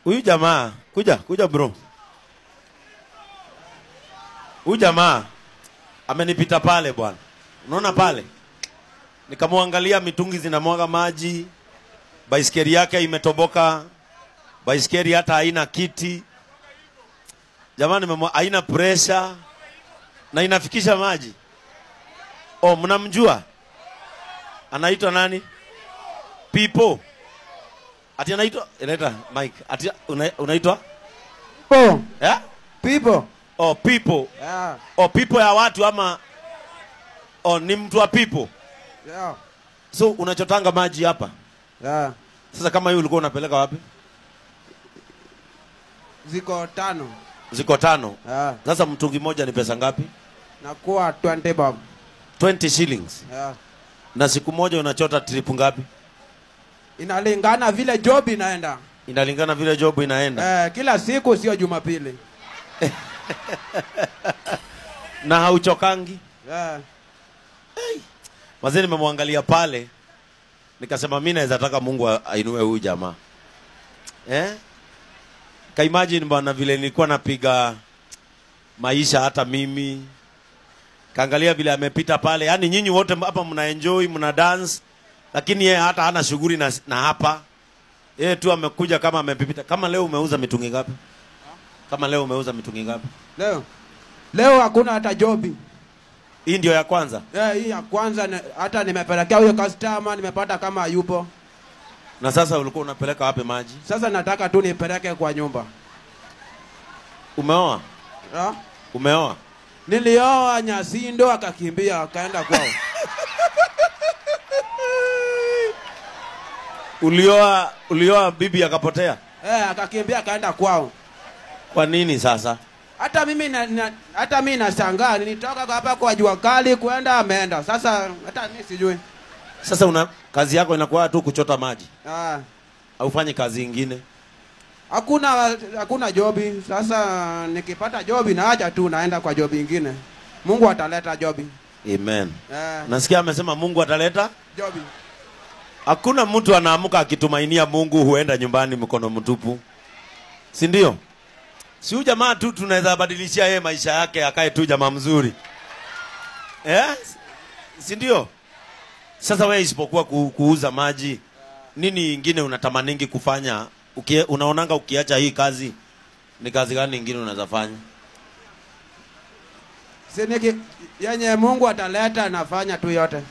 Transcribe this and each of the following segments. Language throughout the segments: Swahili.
Huyu jamaa, kuja, kuja bro. Huyu jamaa amenipita pale bwana. Unaona pale? Nikamwangalia mitungi zinamwaga maji. Baiskeli yake imetoboka. Baiskeli hata haina kiti. Jamani, haina pressure na inafikisha maji. Oh, mnamjua? Anaitwa nani? People. Ati anaitwa, leta mic. Ati unaitwa? People. Yeah? People. Oh, people. Yeah. Oh, people ya watu ama oh, ni mtu wa people. Yeah. So unachotanga maji hapa? Yeah. Sasa kama hiyo ulikuwa unapeleka wapi? Ziko 5. Ziko 5. Yeah. Sasa mtungi moja ni pesa ngapi? Nakuwa 20 bob. 20 shillings. Yeah. Na siku moja unachota trip ngapi? Inalingana vile job inaenda. Inalingana vile job inaenda. Kila siku sio Jumapili. Na hauchokangi? Yeah. Hey. Mazee nimemwangalia pale nikasema mimi naweza taka Mungu ainue huyu jamaa. Eh? Ka imagine bwana vile nilikuwa napiga maisha hata mimi. Kaangalia vile amepita pale. Yaani nyinyi wote hapa mna enjoy, mna dance, lakini yeye hata hana shughuli na hapa. Yeye tu amekuja kama amepita. Kama leo umeuza mitungi ngapi? Kama leo umeuza mitungi ngapi? Leo. Leo hakuna hata jobi. Hii ndio ya kwanza? Hii ya kwanza hata nimepelekea huyo customer, nimepata kama yupo. Na sasa ulikuwa unapeleka wapi maji? Sasa nataka tu nipeleke kwa nyumba. Umeoa? Ha? Umeoa? Nilioa Nyasindo akakimbia akaenda kwao. Ulioa bibi akapotea? Akakimbia akaenda kwao. Kwa nini sasa? Hata mimi hata mimi nashangaa, nilitoka hapa kwa jua kali kwenda ameenda. Sasa hata mimi sijui. Sasa una kazi yako inakuwa tu kuchota maji. Ah. Haufanyi kazi nyingine? Hakuna jobi. Sasa nikipata jobi naacha tu naenda kwa jobi nyingine. Mungu ataleta jobi. Amen. Nasikia amesema Mungu ataleta jobi. Hakuna mtu anaamuka akitumainia Mungu huenda nyumbani mkono mtupu. Si ndio? Si huyu jamaa tu tunaweza badilishia yeye maisha yake akae tu jamaa mzuri. Eh? Si ndio? Sasa wewe isipokuwa kuuza maji, nini nyingine unatamaningi kufanya? Unaonanga ukiacha hii kazi ni kazi gani nyingine unaweza fanya? Si yenye Mungu ataleta nafanya tu yote.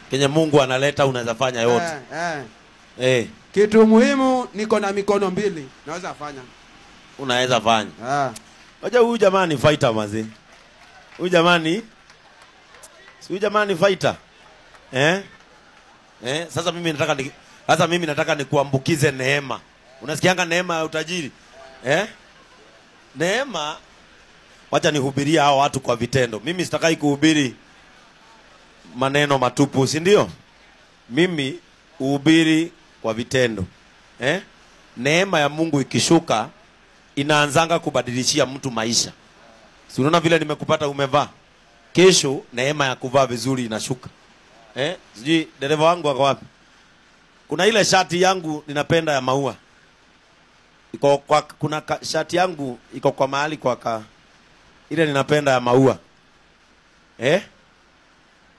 Kenye Mungu analeta unaweza fanya yote. Kitu muhimu niko na mikono mbili, naweza fanya. Unaweza fanya. Wacha huyu jamaa ni fighter mazee. Huyu jamaa ni si huyu jamaa ni fighter. Eh? Sasa mimi nataka nikuambukize neema. Unasikianga neema ya utajiri? Eh? Neema, wacha nihubirie hao watu kwa vitendo. Mimi sitakai kuhubiri maneno matupu, si ndio? Mimi uhubiri kwa vitendo. Eh? Neema ya Mungu ikishuka inaanzanga kubadilishia mtu maisha. Si unaona vile nimekupata umevaa? Kesho neema ya kuvaa vizuri inashuka. Eh? Sijui dereva wangu ako wapi? Kuna ile shati yangu ninapenda ya maua. Iko kwa, kuna shati yangu iko kwa mahali kwa ka, ile ninapenda ya maua. Eh?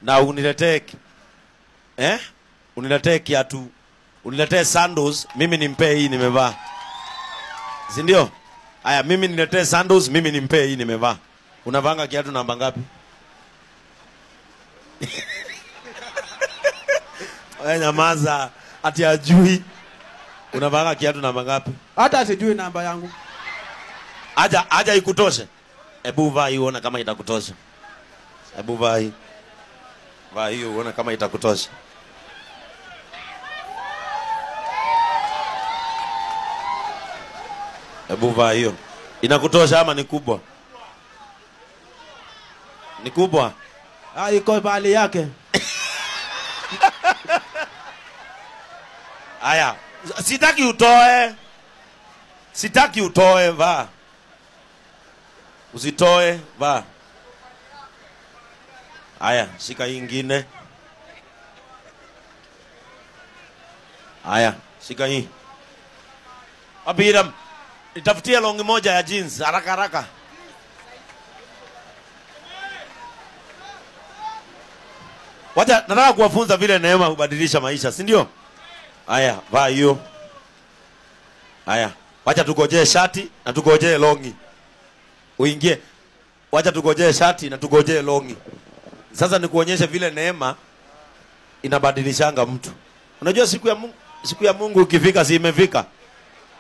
Na uniletee uniletee kiatu, uniletee sandals, mimi nimpe hii nimevaa. Si ndio? Aya, mimi niletee sandals, mimi nimpe hii nimevaa. Unavanga kiatu namba ngapi? Wewe nyamaza, ati ajui. Unavanga kiatu namba ngapi? Hata sijui namba yangu. Aja ikutoshe. Ebu vaa hii uone kama itakutosha. Ebu vaa hii. Vaa hiyo uone kama itakutosha. Ebu vaa hiyo. Inakutosha ama ni kubwa? Ni kubwa? Ah, iko bali yake. Aya, sitaki utoe. Sitaki utoe, vaa. Usitoe, vaa. Aya, shika hii ingine. Aya, shika hii. Wapi Hiram? Nitafutie longi moja ya jeans haraka haraka. Wacha nataka kuwafunza vile neema hubadilisha maisha, si ndio? Haya, vaa hiyo. Haya, wacha tugojee shati na tugojee longi. Uingie. Wacha tugojee shati na tugojee longi. Sasa nikuonyeshe vile neema inabadilishanga mtu. Unajua siku ya Mungu ikifika, si imefika.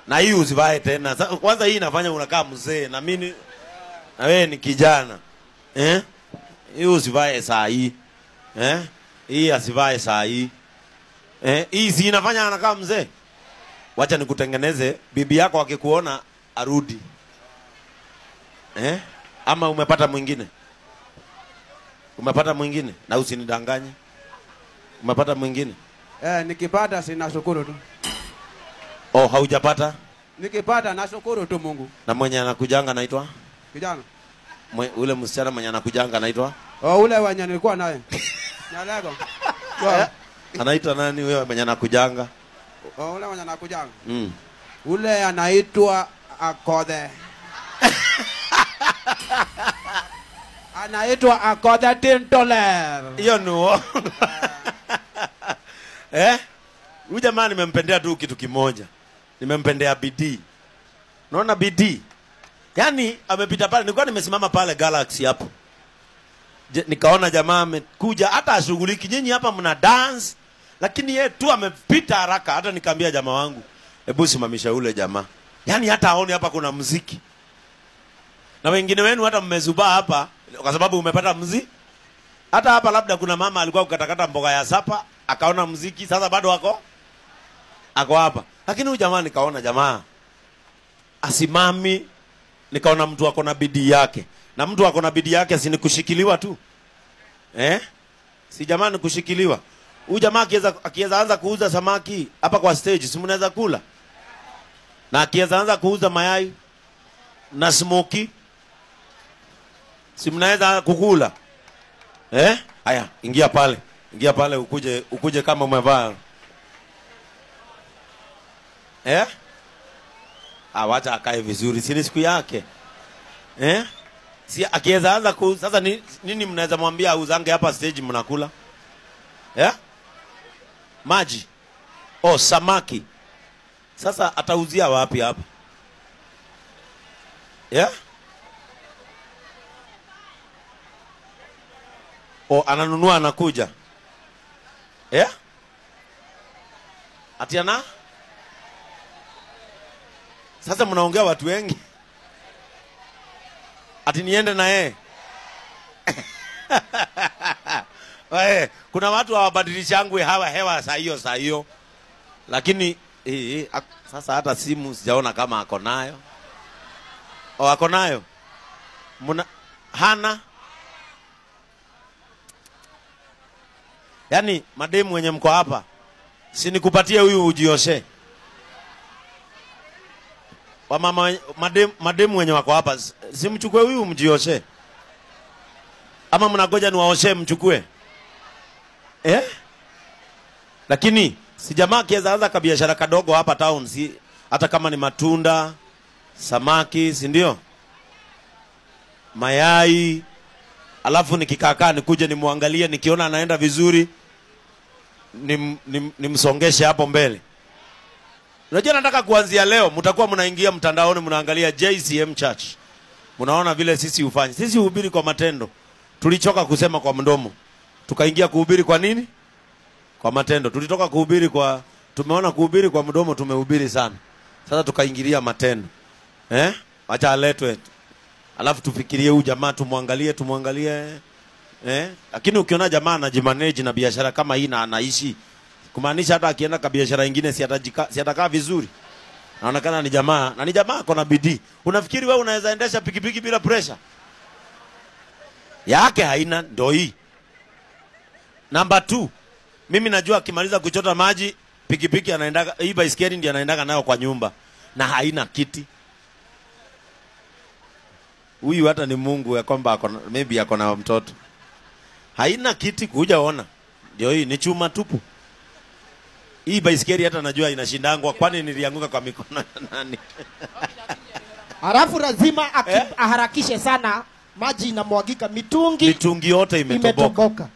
Na hii usivae tena. Kwanza hii inafanya unakaa mzee na mimi na wewe ni kijana. Eh? Hii usivae saa hii. Eh? Hii asivae saa hii. Eh, hii si inafanya anakaa mzee. Wacha nikutengeneze, bibi yako akikuona arudi. Eh? Ama umepata mwingine? Umepata mwingine? Na usinidanganye. Umepata mwingine? Eh, nikipata sinashukuru tu. Oh, haujapata? Nikipata nashukuru tu Mungu. Na mwenye anakujanga anaitwa? Kijana. Ule msichana mwenye anakujanga anaitwa? Oh, ule wenye nilikuwa naye. Nyalego. Anaitwa nani huyo mwenye anakujanga? Oh, ule mwenye anakujanga. Ule anaitwa Akodhe. Anaitwa Akodhe Tintoler. Hiyo ni uongo. Eh? Huyu jamaa nimempendea tu kitu kimoja. Nimempendea bidii. Unaona bidii? Yaani amepita pale, nilikuwa nimesimama pale Galaxy hapo. Nikaona jamaa amekuja hata ashughuliki. Nyinyi hapa mna dance, lakini yeye tu amepita haraka. Hata nikamwambia jamaa wangu, hebu simamisha ule jamaa. Yaani hata aone hapa kuna muziki. Na wengine wenu hata mmezubaa hapa kwa sababu umepata muziki. Hata hapa labda kuna mama alikuwa kukatakata mboga ya sapa, akaona muziki, sasa bado ako hapa. Lakini huyu jamaa nikaona jamaa asimami, nikaona mtu ako na bidii yake. Na mtu ako na bidii yake si ni kushikiliwa tu. Eh? Si jamaa ni kushikiliwa. Huyu jamaa akiweza anza kuuza samaki hapa kwa stage, si mnaweza kula? Na akiweza anza kuuza mayai na smoky, si mnaweza kukula? Eh? Haya, ingia pale. Ingia pale ukuje kama umevaa. Eh? Ah, wacha akae vizuri, si ni siku yake. Eh? Si akiweza anza ku sasa nini mnaweza mwambia auzange hapa stage mnakula? Eh? Maji. Oh, samaki. Sasa atauzia wapi hapa? Yeah? Oh, ananunua anakuja. Yeah? Atiana? Sasa mnaongea watu wengi. Ati niende na yeye. Wewe, kuna watu hawabadilishangwe hawa hewa saa hiyo. Lakini sasa hata simu sijaona kama ako nayo. Oh, ako nayo. Muna hana. Yaani mademu wenye mko hapa, si nikupatie huyu ujioshe. Wamama mademu wenye wako hapa, si mchukue huyu mjioshe. Ama mnagoja niwaoshe mchukue? Eh? Lakini si jamaa kiweza anza ka biashara kadogo hapa town, si hata kama ni matunda, samaki, si ndio? Mayai. Alafu nikikakaa nikuje nimuangalie, nikiona anaenda vizuri nimsongeshe hapo mbele. Unajua nataka kuanzia leo mtakuwa mnaingia mtandaoni mnaangalia JCM Church. Mnaona vile sisi hufanya. Sisi hubiri kwa matendo. Tulichoka kusema kwa mdomo. Tukaingia kuhubiri kwa nini? Kwa matendo. Tulitoka kuhubiri kwa, tumeona kuhubiri kwa mdomo tumehubiri sana. Sasa tukaingilia matendo. Eh? Acha aletwe. Alafu tufikirie huyu jamaa, tumwangalie. Eh? Lakini ukiona jamaa anajimanage na biashara kama hii na anaishi, kumaanisha hata akienda kwa biashara nyingine si atakaa vizuri. Naonekana ni jamaa, na ni jamaa ako na bidii. Unafikiri wewe unaweza endesha pikipiki bila pressure? Yake haina, ndio hii. Number 2, mimi najua akimaliza kuchota maji pikipiki anaendaga, hii baiskeli ndiyo anaendaga nayo kwa nyumba na haina kiti. Huyu hata ni Mungu ya kwamba maybe ako na mtoto. Haina kiti kuja ona. Ndio hii ni chuma tupu. Hii baisikeli hata najua inashindangwa, kwani nilianguka kwa mikono ya nani? Halafu lazima aharakishe sana, maji inamwagika, mitungi yote imetoboka.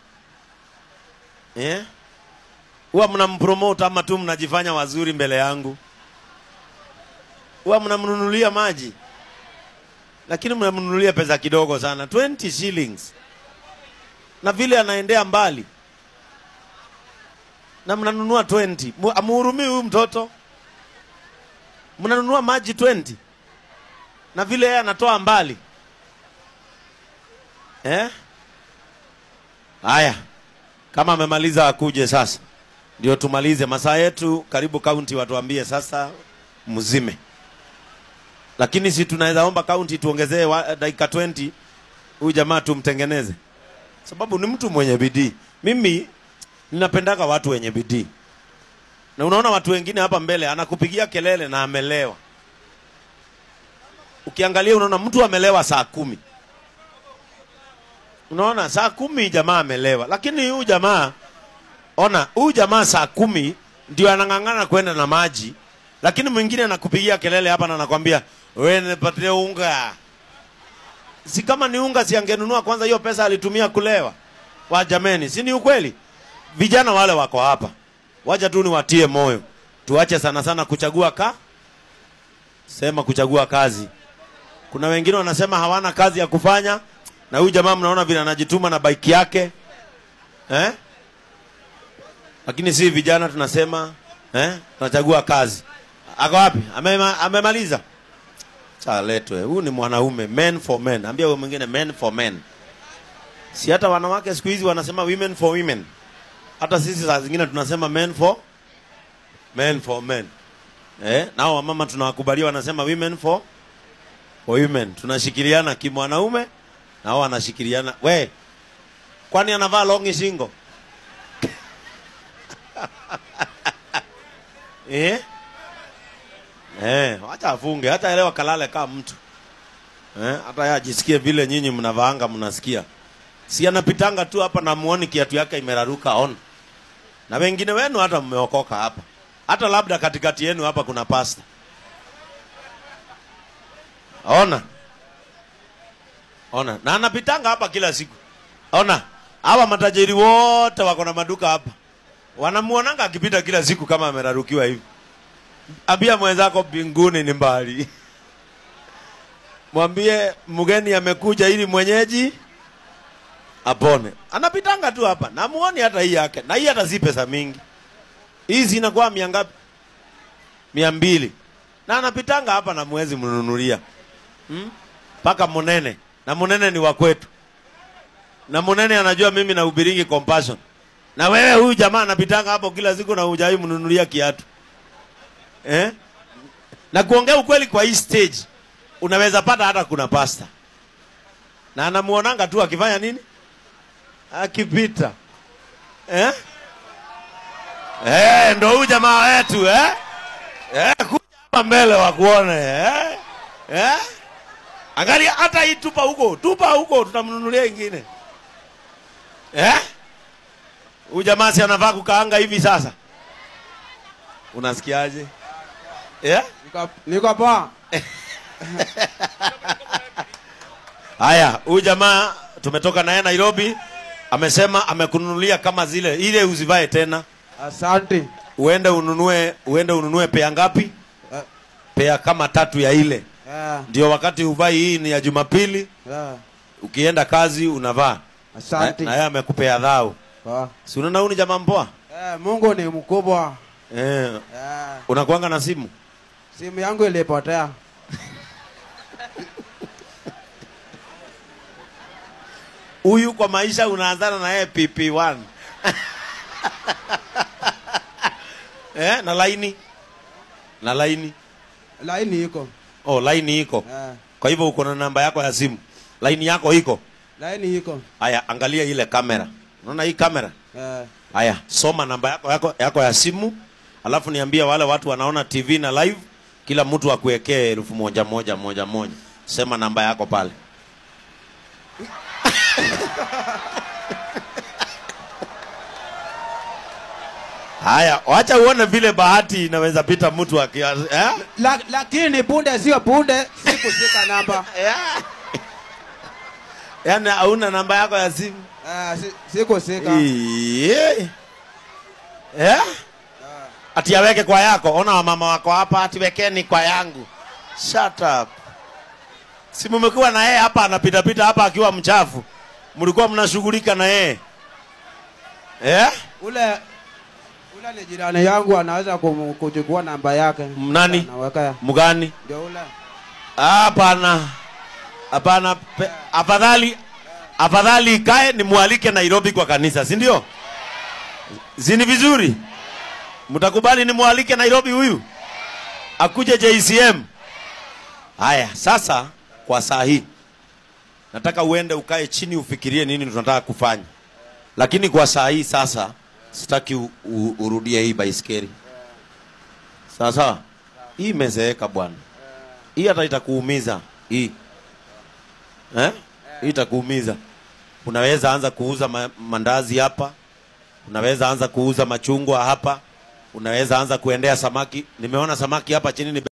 Eh? Huwa mnampromote ama tu mnajifanya wazuri mbele yangu? Huwa mnamnunulia maji, lakini mnamnunulia pesa kidogo sana, 20 shillings. Na vile anaendea mbali, na mnanunua 20. Amuhurumii huyu mtoto. Mnanunua maji 20. Na vile yeye anatoa mbali. Eh? Haya. Kama amemaliza akuje sasa. Ndio tumalize masaa yetu, karibu county watuambie sasa mzime. Lakini si tunaweza omba county tuongezee dakika 20, huyu jamaa tumtengeneze. Sababu ni mtu mwenye bidii. Mimi ninapendaga watu wenye bidii. Na unaona watu wengine hapa mbele anakupigia kelele na amelewa. Ukiangalia unaona mtu amelewa saa 10. Unaona saa 10 jamaa amelewa. Lakini huyu jamaa, ona huyu jamaa saa 10 ndio anang'ang'ana kwenda na maji. Lakini mwingine anakupigia kelele hapa na anakuambia wewe nipatie unga. Si kama ni unga si angenunua kwanza, hiyo pesa alitumia kulewa. Wa jameni, si ni ukweli? Vijana wale wako hapa, wacha tu niwatie moyo. Tuache sana sana kuchagua sema kuchagua kazi. Kuna wengine wanasema hawana kazi ya kufanya, na huyu jamaa mnaona vile anajituma na bike yake. Eh? Lakini si vijana tunasema, tunachagua kazi. Ako wapi? Amemaliza. Cha letwe. Huyu ni mwanaume, men for men. Ambia huyo mwingine men for men. Si hata wanawake siku hizi wanasema women for women. Hata sisi saa zingine tunasema men for men. Nao wamama tunawakubalia wanasema women for women. Tunashikiliana kimwanaume na wao wanashikiliana. We, kwani anavaa longi shingo? Acha afunge, hata elewa kalale kama mtu. Hata yeye ajisikie vile nyinyi mnavaanga mnasikia. Si anapitanga tu hapa na muone kiatu yake imeraruka on. Na wengine wenu hata mmeokoka hapa. Hata labda katikati yenu hapa kuna pastor. Ona. Ona, na anapitanga hapa kila siku. Ona, hawa matajiri wote wako na maduka hapa. Wanamuonanga akipita kila siku kama amerarukiwa hivi. Ambia mwenzako mbinguni ni mbali. Mwambie mgeni amekuja ili mwenyeji apone. Anapitanga tu hapa. Na muone hata hii yake. Na hii hata si pesa mingi. Hizi zinakuwa 100 ngapi? 200. Na anapitanga hapa na mwezi mnunulia. Paka Munene. Na Munene ni wa kwetu. Na Munene anajua mimi na ubiringi compassion. Na wewe huyu jamaa anapitanga hapo kila siku na hujai mnunulia kiatu. Na kuongea ukweli kwa hii stage unaweza pata hata kuna pastor. Na anamuonanga tu akifanya nini? Akipita. Ndo huyu jamaa wetu, kuja hapa mbele wakuone, Angalia hata hii tupa huko, tutamnunulia ingine. Huyu jamaa si anavaa kukaanga hivi sasa. Unasikiaje? Niko poa. Haya, huyu jamaa tumetoka naye Nairobi, amesema amekununulia kama zile ile uzivae tena. Asante. Uende ununue pea ngapi? Pea kama 3 ya ile. Ndio wakati uvai hii ni ya Jumapili. Ukienda kazi unavaa. Asante. Na yeye amekupea dhao. Si unaona huyu ni jamaa mpoa? Mungu ni mkubwa. Unakuanga na simu? Simu yangu ilipotea. Huyu kwa maisha unaanzana na yeye PP1. Na laini? Na laini? Laini iko. Oh, laini iko. Kwa hivyo uko na namba yako ya simu. Laini yako iko? Laini iko. Haya, angalia ile kamera. Unaona hii kamera? Haya, soma namba yako ya simu. Alafu niambie wale watu wanaona TV na live, kila mtu akuwekee 1000 moja moja moja. Sema namba yako pale. Haya, wacha uone vile bahati inaweza pita mtu aki eh? Lakini punde sio punde, sikushika namba. Yaani hauna namba yako ya simu? Sikushika. Eh? Ati aweke kwa yako. Ona wamama wako hapa, ati wekeni kwa yangu. Shut up. Si mmekuwa na yeye hapa anapita pita hapa akiwa mchafu. Mlikuwa mnashughulika na yeye. Eh? Ule ni jirani yangu anaweza kuchukua namba yake. Nani? Anaweka. Mgani? Ndio ule. Hapana. Hapana, afadhali ikae nimualike Nairobi kwa kanisa, si ndio? Si ni vizuri? Mtakubali nimualike Nairobi huyu? Akuje JCM. Haya, sasa kwa saa hii nataka uende ukae chini ufikirie nini tunataka kufanya. Lakini kwa saa hii sasa sitaki urudie hii baiskeli. Sawa sawa? Hii imezeeka bwana. Hii hata itakuumiza hii. Eh? Hii itakuumiza. Unaweza anza kuuza mandazi hapa. Unaweza anza kuuza machungwa hapa. Unaweza anza kuendea samaki. Nimeona samaki hapa chini ni